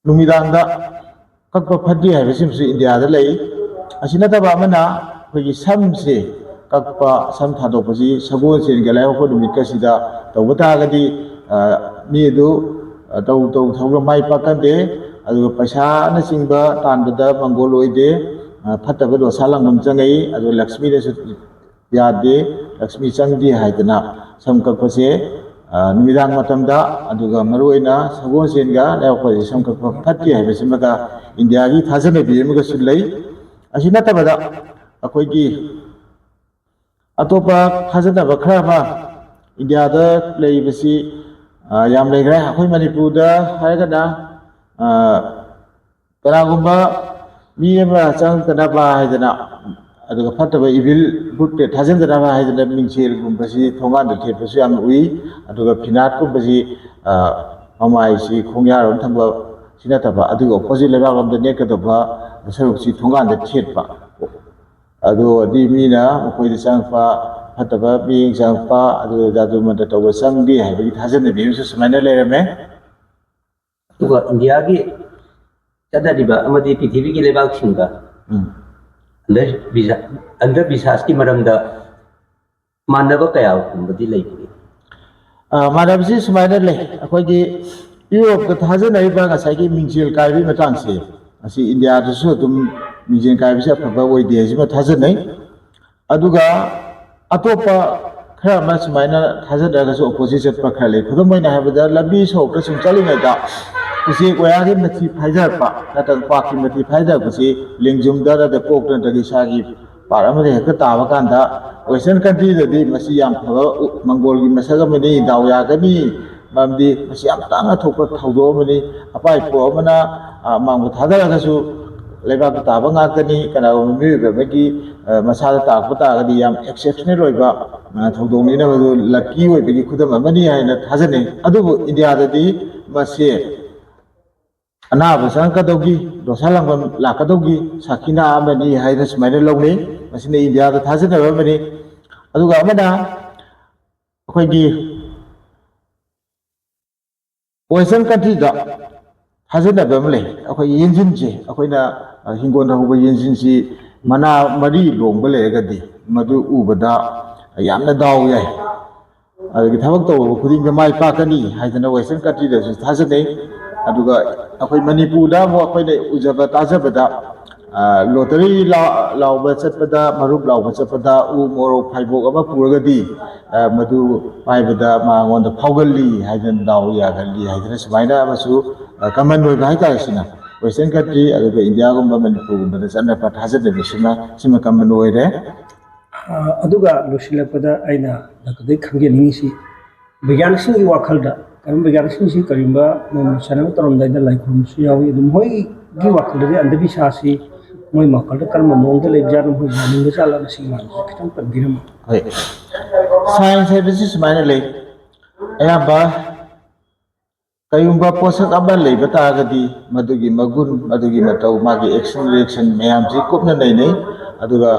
ꯅꯨꯃꯤꯗꯥꯡꯗ ꯀꯛꯄ ꯐꯠꯇꯦ ꯍꯥꯏꯕꯁꯤꯃꯁꯨ ꯏꯟꯗꯤꯌꯥꯗ ꯂꯩ꯫ ꯑꯁꯤ ꯅꯠꯇꯕ ꯑꯃꯅ ꯑꯩꯈꯣꯏꯒꯤ ꯁꯝꯁꯦ ꯀꯛꯄ, ꯁꯝ ꯊꯥꯗꯣꯛꯄꯁꯤ ꯁꯒꯣꯜꯁꯦꯟꯒ ꯂꯥꯏꯍꯧꯕ ꯅꯨꯃꯤꯠꯀꯁꯤꯗ ꯇꯧꯕ ꯇꯥꯔꯒꯗꯤ, ꯑ, ꯃꯤ ꯑꯗꯨ, ꯑ, ꯇꯧ ꯇꯧ ꯊꯕꯛ ꯃꯥꯏ ꯄꯥꯛꯀꯟꯗꯦ, ꯑꯗꯨꯒ ꯄꯩꯁꯥꯅꯆꯤꯡꯕ ꯇꯥꯟꯕꯗ ꯃꯪꯒꯣꯜ ꯑꯣꯏꯗꯦ, ꯑ, ꯐꯠꯇꯕ ꯗꯣꯁꯥ ꯂꯥꯡꯕꯟ ꯆꯪꯉꯛꯏ, ꯑꯗꯨꯒ ꯂꯛꯁꯃꯤꯗꯁꯨ ꯌꯥꯗꯦ, ꯂꯛꯁꯃꯤ ꯆꯪꯗꯦ ꯍꯥꯏꯗꯅ ꯁꯝ ꯀꯛꯄꯁꯦ, ꯑ, ꯅꯨꯃꯤꯗꯥꯡ ꯃꯇꯝꯗ, ꯑꯗꯨꯒ ꯃꯔꯨꯑꯣꯏꯅ ꯁꯒꯣꯜꯁꯦꯟꯒ ꯂꯥꯏꯍꯧꯕꯁꯦ ꯁꯝ ꯀꯛꯄ ꯐꯠꯇꯦ ꯍꯥꯏꯕꯁꯤꯃꯒ ꯏꯟꯗꯤꯌꯥꯒꯤ ꯊꯥꯖꯅꯕꯤ ꯑꯃꯒꯁꯨ ꯂꯩ꯫ ꯑꯁꯤ ꯅꯠꯇꯕꯗ ꯑꯩꯈꯣꯏꯒꯤ ꯑꯇꯣꯞꯄ ꯊꯥꯖꯅꯕ ꯈꯔ ꯑꯃ ꯏꯟꯗꯤꯌꯥꯗ ꯂꯩꯔꯤꯕꯁꯤ, ꯑ, ꯌꯥꯝ ꯂꯩꯈ꯭ꯔꯦ꯫ ꯑꯩꯈꯣꯏ ꯃꯅꯤꯄꯨꯔꯗ ꯍꯥꯏꯔꯒꯅ, ꯑ, ꯀꯅꯥꯒꯨꯝꯕ ꯃꯤ ꯑꯃ ꯆꯪꯉꯛꯇꯅꯕ ꯍꯥꯏꯗꯅ, ꯑꯗꯨꯒ ꯐꯠꯇꯕ ꯏꯚꯤꯜ ꯕꯨꯠ ꯄ꯭ꯔꯦꯠ ꯊꯥꯖꯤꯟꯗꯅꯕ ꯍꯥꯏꯗꯅ ꯃꯤꯡꯁꯦꯜꯒꯨꯝꯕꯁꯤ ꯊꯣꯡꯒꯥꯟꯗ ꯊꯦꯠꯄꯁꯨ ꯌꯥꯝ ꯎꯏ꯫ ꯑꯗꯨꯒ ꯐꯤꯅꯥꯠꯀꯨꯝꯕꯁꯤ, ꯑ, ꯃꯃꯥꯏꯁꯤ ꯈꯣꯡꯌꯥꯔꯣꯝ ꯊꯪꯕ ꯁꯤ ꯅꯠꯇꯕ, ꯑꯗꯨꯒ ꯑꯣꯄꯣꯖꯤꯠ ꯂꯩꯕꯥꯛ ꯂꯣꯝꯗ ꯅꯦꯠꯀꯗꯧꯕ ꯁꯔꯨꯛꯁꯤ ꯊꯣꯡꯒꯥꯟꯗ ꯊꯦꯠꯄ꯫ ꯑꯗꯨ ꯑꯣꯏꯔꯗꯤ ꯃꯤꯅ ꯃꯈꯣꯏꯗ ꯆꯪꯉꯛꯄ ꯐꯠꯇꯕ ꯃꯤꯠꯌꯦꯡ ꯆꯪꯉꯛꯄ, ꯑꯗꯨ ꯖꯥꯗꯨ ꯃꯟꯇ꯭ꯔ ꯇꯧꯕ ꯆꯪꯗꯦ ꯍꯥꯏꯕꯒꯤ ꯊꯥꯖꯅꯕꯤ ꯑꯃꯁꯨ ꯁꯨꯃꯥꯏꯅ ꯂꯩꯔꯝꯃꯦ꯫ ꯑꯗꯨꯒ ꯏꯟꯗꯤꯌꯥꯒꯤ ꯆꯠꯅꯔꯤꯕ ꯑꯃꯗꯤ ꯄ꯭ꯔꯤꯊꯤꯕꯤꯒꯤ ꯂꯩꯕꯥꯛꯁꯤꯡꯗ ꯎꯝ꯫ ꯑꯟꯙ ꯕꯤꯁ꯭ꯋꯥꯁꯀꯤ ꯃꯔꯝꯗ ꯃꯥꯟꯅꯕ ꯀꯌꯥꯒꯨꯝꯕꯗꯤ ꯂꯩꯕꯒꯦ? ꯑ, ꯃꯥꯟꯅꯕꯁꯤ ꯁꯨꯃꯥꯏꯅ ꯂꯩ꯫ ꯑꯩꯈꯣꯏꯒꯤ ꯌꯨꯔꯣꯞꯇ ꯊꯥꯖꯅꯔꯤꯕ ꯉꯁꯥꯏꯒꯤ ꯃꯤꯡꯖꯦꯜ ꯀꯥꯏꯕꯒꯤ ꯃꯇꯥꯡꯁꯦ, ꯑꯁꯤ ꯏꯟꯗꯤꯌꯥꯗꯁꯨ ꯑꯗꯨꯝ ꯃꯤꯡꯖꯦꯜ ꯀꯥꯏꯕꯁꯤ ꯑꯐꯕ ꯑꯣꯏꯗꯦ ꯍꯥꯏꯁꯤꯃ ꯊꯥꯖꯅꯩ꯫ ꯑꯗꯨꯒ ꯑꯇꯣꯞꯄ ꯈꯔ ꯑꯃ ꯁꯨꯃꯥꯏꯅ ꯊꯥꯖꯗ꯭ꯔꯒꯁꯨ ꯑꯣꯄꯣꯖꯤꯠ ꯆꯠꯄ ꯈꯔ ꯂꯩ꯫ ꯈꯨꯗꯝ ꯑꯣꯏꯅ ꯍꯥꯏꯔꯕꯗ, ꯂꯝꯕꯤ ꯁꯣꯔꯣꯛꯇ ꯁꯨꯝ ꯆꯠꯂꯤꯉꯩꯗ ꯎꯆꯦꯛ ꯋꯥꯌꯥꯒꯤ ꯃꯊꯤ ꯐꯥꯏꯗꯔꯛꯄ ꯅꯠꯇ꯭ꯔꯒ ꯄꯥꯛꯀꯤ ꯃꯊꯤ ꯐꯥꯏꯗꯔꯛꯄꯁꯤ ꯂꯦꯡꯖꯨꯝꯗ ꯅꯠꯇ꯭ꯔꯒ ꯀꯣꯛꯇ ꯅꯠꯇ꯭ꯔꯒ ꯏꯁꯥꯒꯤ ꯄꯥꯔꯠ ꯑꯃꯗ ꯍꯦꯛꯇ ꯇꯥꯕ ꯀꯥꯟꯗ, ꯋꯦꯁꯇꯔꯟ ꯀꯟꯇ꯭ꯔꯤꯗꯗꯤ ꯃꯁꯤ ꯌꯥꯝ ꯐꯕ ꯎ-, ꯃꯪꯒꯣꯜꯒꯤ ꯃꯁꯛ ꯑꯃꯅꯤ, ꯗꯥꯎ ꯌꯥꯒꯅꯤ, ꯃꯔꯝꯗꯤ ꯃꯁꯤ ꯌꯥꯝ ꯇꯥꯡꯅ ꯊꯣꯛꯄ ꯊꯧꯗꯣꯛ ꯑꯃꯅꯤ꯫ ꯑꯄꯥꯏ ꯄꯣꯛ ꯑꯃꯅ, ꯑ, ꯑꯃꯥꯡꯕ ꯊꯥꯗꯔꯒꯁꯨ ꯂꯩꯕꯥꯛꯇ ꯇꯥꯕ ꯉꯥꯛꯇꯅꯤ꯫ ꯀꯅꯥꯒꯨꯝꯕ ꯃꯤꯑꯣꯏꯕ ꯑꯃꯒꯤ, ꯑ, ꯃꯁꯥꯗ ꯇꯥꯔꯛꯄ ꯇꯥꯔꯒꯗꯤ ꯌꯥꯝ ꯑꯦꯛꯁꯦꯞꯁꯅꯦꯜ ꯑꯣꯏꯕ, ꯑ, ꯊꯧꯗꯣꯛꯅꯤꯅ ꯃꯗꯨ ꯂꯛꯀꯤ ꯑꯣꯏꯕꯒꯤ ꯈꯨꯗꯝ ꯑꯃꯅꯤ ꯍꯥꯏꯅ ꯊꯥꯖꯅꯩ꯫ ꯑꯗꯨꯕꯨ ꯏꯟꯗꯤꯌꯥꯗꯗꯤ ꯃꯁꯤ ꯑꯅꯥꯕ ꯆꯪꯉꯛꯀꯗꯧꯒꯤ, ꯗꯣꯁꯥ ꯂꯥꯡꯕꯟ ꯂꯥꯛꯀꯗꯧꯒꯤ ꯁꯥꯈꯤꯅꯥ ꯑꯃꯅꯤ ꯍꯥꯏꯅ ꯁꯨꯃꯥꯏꯅ ꯂꯧꯅꯩ꯫ ꯃꯁꯤꯅ ꯏꯟꯗꯤꯌꯥꯗ ꯊꯥꯖꯅꯕ ꯑꯃꯅꯤ꯫ ꯑꯗꯨꯒ ꯑꯃꯅ ꯑꯩꯈꯣꯏꯒꯤ ꯋꯦꯁꯇꯔꯟ ꯀꯟꯇ꯭ꯔꯤꯗ ꯊꯥꯖꯅꯕ ꯑꯃ ꯂꯩ꯫ ꯑꯩꯈꯣꯏ ꯌꯦꯟꯖꯤꯟꯁꯦ, ꯑꯩꯈꯣꯏꯅ, ꯑ, ꯍꯤꯡꯒꯣꯜꯗ ꯍꯧꯕ ꯌꯦꯟꯖꯤꯟꯁꯤ ꯃꯅꯥ ꯃꯔꯤ ꯂꯣꯡꯕ ꯂꯩꯔꯒꯗꯤ ꯃꯗꯨ ꯎꯕꯗ ꯌꯥꯝꯅ ꯗꯥꯎ ꯌꯥꯏ, ꯑꯗꯒꯤ ꯊꯕꯛ ꯇꯧꯕ ꯈꯨꯗꯤꯡꯗ ꯃꯥꯏ ꯄꯥꯛꯀꯅꯤ ꯍꯥꯏꯗꯅ ꯋꯦꯁꯇꯔꯟ ꯀꯟꯇ꯭ꯔꯤꯗꯁꯨ ꯊꯥꯖꯅꯩ꯫ ꯑꯗꯨꯒ ꯑꯩꯈꯣꯏ ꯃꯅꯤꯄꯨꯔꯗ ꯑꯃꯨꯛ ꯑꯩꯈꯣꯏꯅ ꯎꯖꯕ ꯇꯥꯖꯕꯗ, ꯑ, ꯂꯣꯇꯔꯤ ꯂꯥꯎ-, ꯂꯥꯎꯕ ꯆꯠꯄꯗ, ꯃꯔꯨꯞ ꯂꯥꯎꯕ ꯆꯠꯄꯗ ꯎ ꯃꯣꯔꯣꯛ ꯐꯥꯏꯕꯣꯛ ꯑꯃ ꯄꯨꯔꯒꯗꯤ, ꯑ, ꯃꯗꯨ ꯄꯥꯏꯕꯗ ꯃꯉꯣꯟꯗ ꯐꯥꯎꯒꯜꯂꯤ ꯍꯥꯏꯗꯅ, ꯗꯥꯎ ꯌꯥꯒꯜꯂꯤ ꯍꯥꯏꯗꯅ ꯁꯨꯃꯥꯏꯅ ꯑꯃꯁꯨ, ꯑ, ꯀꯃꯟ ꯑꯣꯏꯕ ꯍꯥꯏꯇꯥꯔꯦ꯫ ꯁꯤꯅ ꯋꯦꯁꯇꯔꯟ ꯀꯟꯇ꯭ꯔꯤ ꯑꯗꯨꯒ ꯏꯟꯗꯤꯌꯥꯒꯨꯝꯕ ꯃꯅꯤꯄꯨꯔꯒꯨꯝꯕꯗ ꯆꯠꯅꯕ ꯊꯥꯖꯅꯕꯤꯁꯤꯃ, ꯁꯤꯃ ꯀꯃꯟ ꯑꯣꯏꯔꯦ꯫ ꯑ, ꯑꯗꯨꯒ ꯂꯣꯏꯁꯤꯜꯂꯛꯄꯗ ꯑꯩꯅ ꯗꯥꯛꯇꯔꯗꯒꯤ ꯈꯪꯖꯅꯤꯡꯉꯤꯁꯤ, ꯕꯤꯒ꯭ꯌꯥꯅꯤꯛꯁꯤꯡꯒꯤ ꯋꯥꯈꯜꯗ, ꯀꯔꯝꯕ ꯕꯤꯒ꯭ꯌꯥꯅꯤꯛꯁꯤꯡꯁꯤ ꯀꯔꯤꯒꯨꯝꯕ ꯃꯣꯏ ꯃꯁꯥꯟꯅ ꯇꯧꯔꯝꯗꯥꯏꯗ ꯂꯥꯏ ꯈꯨꯔꯨꯝꯕꯁꯨ ꯌꯥꯎꯏ꯫ ꯑꯗꯨ ꯃꯣꯏꯒꯤ ꯋꯥꯈꯜꯗꯗꯤ ꯑꯟꯙꯕꯤꯁ꯭ꯋꯥꯁꯁꯤ ꯃꯣꯏ ꯋꯥꯈꯜꯗ ꯀꯔꯝꯕ ꯃꯑꯣꯡꯗ ꯂꯩꯕꯖꯥꯠꯅꯣ, ꯃꯣꯏ ꯌꯥꯅꯤꯡꯕ ꯖꯥꯠꯂ, ꯃꯁꯤꯒꯤ ꯃꯔꯝꯗ ꯈꯤꯇꯪ ꯄꯟꯕꯤꯔꯝꯃꯨ꯫ ꯍꯣꯏ, ꯁꯥꯏꯟꯁ ꯍꯥꯏꯕꯁꯤ ꯁꯨꯃꯥꯏꯅ ꯂꯩ꯫ ꯑꯌꯥꯝꯕ ꯀꯔꯤꯒꯨꯝꯕ ꯄꯣꯠꯁꯛ ꯑꯃ ꯂꯩꯕ ꯇꯥꯔꯒꯗꯤ ꯃꯗꯨꯒꯤ ꯃꯒꯨꯟ, ꯃꯗꯨꯒꯤ ꯃꯇꯧ, ꯃꯥꯒꯤ ꯑꯦꯛꯁꯟ ꯔꯤꯌꯦꯛꯁꯟ ꯃꯌꯥꯝꯁꯤ ꯀꯨꯞꯅ ꯅꯩꯅꯩ꯫ ꯑꯗꯨꯒ,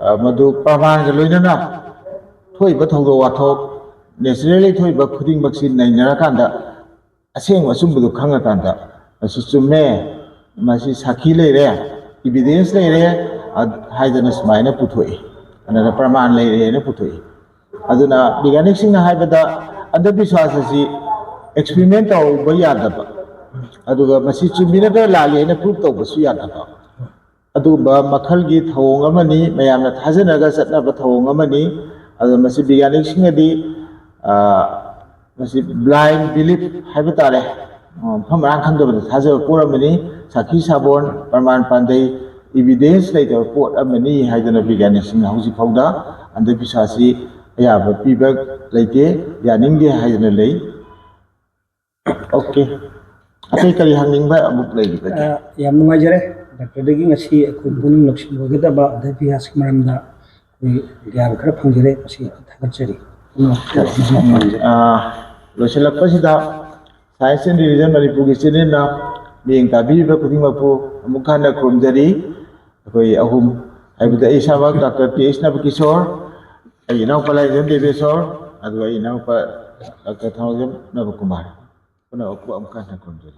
ꯑ, ꯃꯗꯨ ꯄ꯭ꯔꯃꯥꯟꯒ ꯂꯣꯏꯅꯅ ꯊꯣꯛꯏꯕ ꯊꯧꯗꯣꯛ ꯋꯥꯊꯣꯛ, ꯅꯦꯆꯔꯦꯜꯂꯤ ꯊꯣꯛꯏꯕ ꯈꯨꯗꯤꯡꯃꯛꯁꯤ ꯅꯩꯅꯔꯀꯥꯟꯗ, ꯑꯁꯦꯡꯕ ꯑꯆꯨꯝꯕꯗꯨ ꯈꯪꯉꯀꯥꯟꯗ, ꯃꯁꯤ ꯆꯨꯝꯃꯦ, ꯃꯁꯤ ꯁꯥꯈꯤ ꯂꯩꯔꯦ, ꯏꯕꯤꯗꯦꯟꯁ ꯂꯩꯔꯦ, ꯑ-, ꯍꯥꯏꯗꯅ ꯁꯨꯃꯥꯏꯅ ꯄꯨꯊꯣꯛꯏ꯫ ꯑꯗꯨꯅ ꯄ꯭ꯔꯃꯥꯟ ꯂꯩꯔꯦꯅ ꯄꯨꯊꯣꯛꯏ꯫ ꯑꯗꯨꯅ ꯕꯤꯒ꯭ꯌꯥꯅꯤꯛꯁꯤꯡꯅ ꯍꯥꯏꯕꯗ, ꯑꯟꯙꯕꯤꯁ꯭ꯋꯥꯁ ꯑꯁꯤ ꯑꯦꯛꯁꯄꯦꯔꯤꯃꯦꯟ ꯇꯧꯕ ꯌꯥꯗꯕ, ꯑꯗꯨꯒ ꯃꯁꯤ ꯆꯨꯝꯃꯤ ꯅꯠꯇ꯭ꯔꯒ ꯂꯥꯜꯂꯤ ꯍꯥꯏꯅ ꯄ꯭ꯔꯨꯞ ꯇꯧꯕꯁꯨ ꯌꯥꯗꯕ, ꯑꯗꯨꯒꯨꯝꯕ ꯃꯈꯜꯒꯤ ꯊꯧꯑꯣꯡ ꯑꯃꯅꯤ, ꯃꯌꯥꯝꯅ ꯊꯥꯖꯅꯔꯒ ꯆꯠꯅꯕ ꯊꯧꯑꯣꯡ ꯑꯃꯅꯤ꯫ ꯑꯗꯨ ꯃꯁꯤ ꯕꯤꯒ꯭ꯌꯥꯅꯤꯛꯁꯤꯡꯅꯗꯤ, ꯑ, ꯃꯁꯤ ꯕ꯭ꯂꯥꯏꯟ ꯕꯤꯂꯤꯐ ꯍꯥꯏꯕ ꯇꯥꯔꯦ, ꯑ, ꯃꯐꯝ ꯃꯔꯥꯡ ꯈꯪꯗꯕꯗ ꯊꯥꯖꯕ ꯄꯣꯠ ꯑꯃꯅꯤ꯫ ꯁꯥꯈꯤ ꯁꯥꯕꯣꯟ, ꯄ꯭ꯔꯃꯥꯟ ꯄꯥꯟꯗꯩ, ꯏꯕꯤꯗꯦꯟꯁ ꯂꯩꯇꯕ ꯄꯣꯠ ꯑꯃꯅꯤ ꯍꯥꯏꯗꯅ ꯕꯤꯒ꯭ꯌꯥꯅꯤꯛꯁꯤꯡꯅ ꯍꯧꯖꯤꯛ ꯐꯥꯎꯗ ꯑꯟꯙꯕꯤꯁ꯭ꯋꯥꯁꯁꯤ ꯑꯌꯥꯕ ꯄꯤꯕ ꯂꯩꯇꯦ, ꯌꯥꯅꯤꯡꯗꯦ ꯍꯥꯏꯗꯅ ꯂꯩ꯫ ꯑꯣꯀꯦ꯫ ꯑꯇꯩ ꯀꯔꯤ ꯍꯪꯅꯤꯡꯕ ꯑꯃꯨꯛ ꯂꯩꯔꯤꯕꯒꯦ? ꯑ, ꯌꯥꯝ ꯅꯨꯡꯉꯥꯏꯖꯔꯦ꯫ ꯗꯥꯛꯇꯔꯗꯒꯤ ꯉꯁꯤ ꯑꯩꯈꯣꯏ ꯄꯨꯛꯅꯤꯡ ꯂꯧꯁꯤꯡ ꯑꯣꯏꯒꯗꯕ ꯑꯟꯙꯕꯤꯁ꯭ꯋꯥꯁꯀꯤ ꯃꯔꯝꯗ ꯑꯩꯈꯣꯏ ꯒ꯭ꯌꯥꯟ ꯈꯔ ꯐꯪꯖꯔꯦ꯫ ꯃꯁꯤ ꯊꯥꯒꯠꯆꯔꯤ꯫ ꯑ, ꯂꯣꯏꯁꯤꯜꯂꯛꯄꯁꯤꯗ Science and Religion ꯃꯅꯤꯄꯨꯔꯒꯤ ꯆꯦꯅꯦꯜꯅ ꯃꯤꯠꯌꯦꯡ ꯇꯥꯕꯤꯔꯤꯕ ꯈꯨꯗꯤꯡꯃꯛꯄꯨ ꯑꯃꯨꯛ ꯍꯟꯅ ꯈꯨꯔꯨꯝꯖꯔꯤ꯫ ꯑꯩꯈꯣꯏ ꯑꯍꯨꯝ ꯍꯥꯏꯕꯗꯤ ꯑꯩ ꯏꯁꯥꯃꯛ ꯗꯥꯛꯇꯔ ꯇꯤ ꯑꯩꯆ ꯅꯕꯀꯤꯁꯣꯔ, ꯑꯩꯒꯤ ꯏꯅꯥꯎꯄꯥ ꯂꯥꯏꯔꯦꯝꯕꯝ ꯗꯦꯕꯦꯁꯣꯔ, ꯑꯗꯨꯒ ꯑꯩꯒꯤ ꯏꯅꯥꯎꯄꯥ ꯗꯥꯛꯇꯔ ꯊꯥꯡꯖꯝ ꯅꯕꯀꯨꯃꯥꯔ꯫ ꯄꯨꯝꯅꯃꯛꯄꯨ ꯑꯃꯨꯛ ꯍꯟꯅ ꯈꯨꯔꯨꯝꯖꯔꯤ꯫